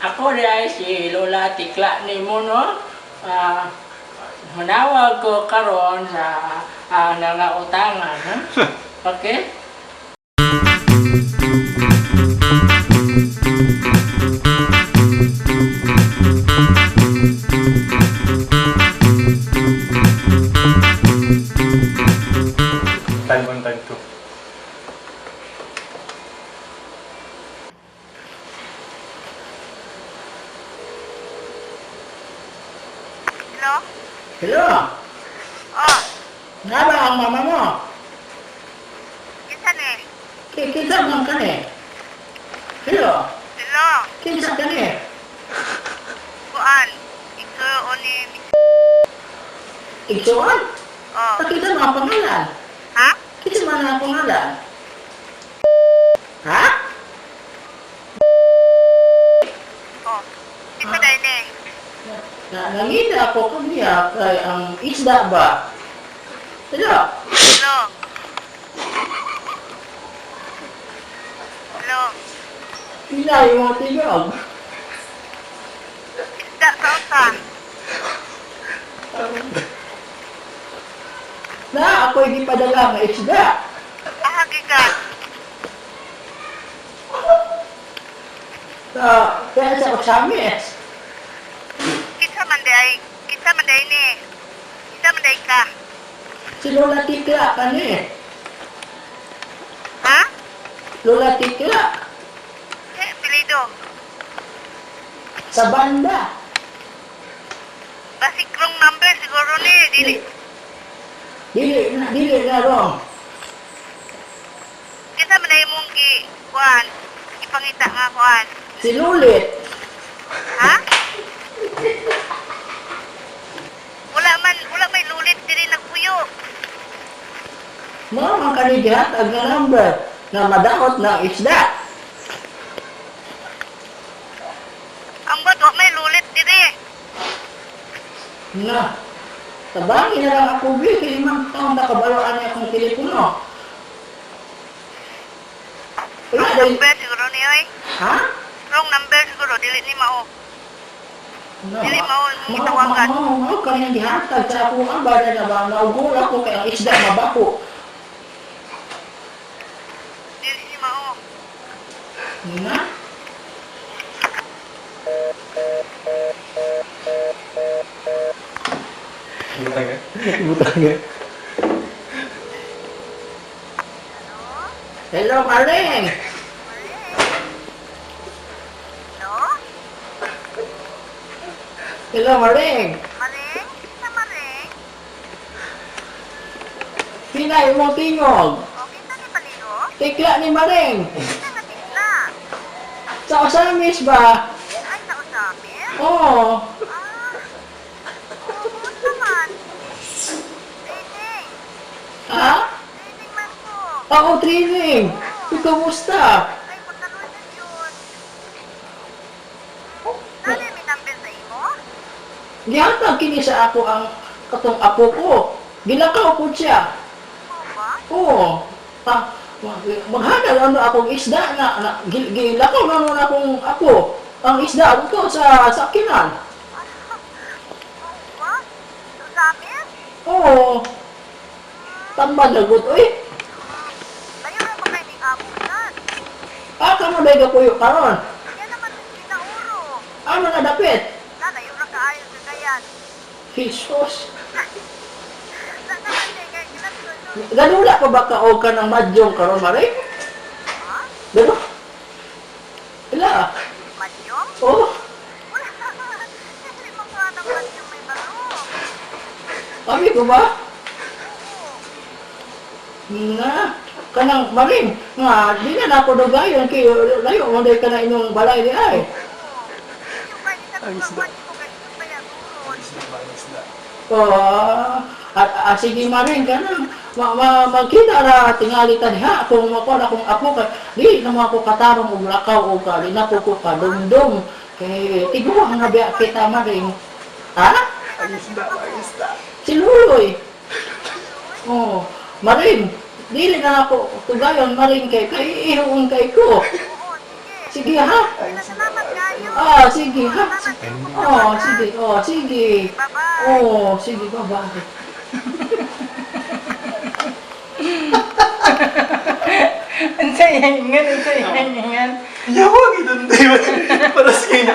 Ako diay si Lola Tikla ni mo, no? Manawag ko karon sa nangautangan, ha? Okay? Time 1, time 2. Hello? Hello? Oh, Nga ba ang mama mo? kinsa ni? Kinsa man ka ni? Hello? Hello? Kinsa ka ni? Kuan? Ikaw o ni Igsuan? Oh. Kinsa man ang pangalan? Ha? Kinsa man ang pangalan? Ha? Oh. Kinsa dai ni? Nangita ako kaniya kay ang isda ba? Hello? Hello? Hello? Pila yung mga tigog. Isda ka usa. Na, ako'y gipadala nga isda. Ah, gikan. Sa, kaya sa Osamis. Kinsa man dai? Kinsa man dai ni? Kinsa man dai ka? Si Lola Tikla kani. Ha? Lola Tikla. Eh, apelyido. Sa banda. Basig wrong number siguro ni. Dili. Dili na wrong. Kinsa man dai mong gi kuan? Ipangita nga kuan. Si Lulit. Ha? Wala man, wala may lulit diri nagpuyo. Mao man kani gihatag nga number na madaot na isda. Ang ba't wa may lulit diri. Na. Tabangin na lang ako, Bill. Kay 5 taon nakabaloan niya akong telepono. Wala Wrong dahil. number siguro ni oy. Ha? Wrong number siguro dili ni mao. No, Dili mao imong gitawagan. Mao kanyang gihatag sa ako ang bada na ba naugol ako kay ang isda mabako. Dili ni mao. Na? Butang eh. Butang eh. Hello, Maring. Hello? Hello, Maring. Maring? Kinsa Maring? Pinay mo tingog. O kinsa ni paligo? Tikla ni Maring. Kinsa nga tikla? Sa Osamis ba? Ay, sa Osamis? Oo. Ah. Oo, kumusta man? Training. Ha? Training man ko. Oo, training. Kumusta? Ay, pagkaroon na yun. Nani may number sa imo? Gihatag kini sa ako ang katong apo ko. Gilakaw po siya. Oo ba? Oo. Ah, maghanal ano akong isda na gilakaw na nun akong apo. Ang isda ko sa sakinan. Oo ba? Sa Osamis? Oo. Tamba lagot oy. Layo na ba kayo ni amo yan? Ah, kamo day gapuyo karon. Yan naman pinauro. Ano na dapit? Lalayo ra kaayo sa gayan. Jesus. Sa naman kay kay kinatulog. Ganula pa ba ka og kanang madyong karon mare? Ha? Gano? Ila. Madyong? Oh, Wala. Hindi mo kuha ng madyong may balo. kami ko ba? Oo. Na, kanang maring nga di na nako dugayon kay layo mo day kana inyong balay di ay. Oo. Yung kay isa Ang ko isda. kuha ko kay ito kaya turod. Isda ba? Isda. Oh, at sige maring kanang magkita ra tingali ta diha kung makuha na akong apo kay di na mo ako katarong og lakaw og ka di na ko ko kadumdum kay tiguang nga biya kita maring. Ha? Ang isda ba? Ang isda. Si Luloy. Oh, maring dili na ako tugayon maring kay ihuon kay ko. Oo, sige. Sige ha. Salamat kayo. Ah, sige ha. Salamat. Oh, sige. Oh, sige. Bye-bye. Oh, sige, bye-bye. Ang sa ingan, ang sa ingan. Yawa, gidunday. Para sa kanya.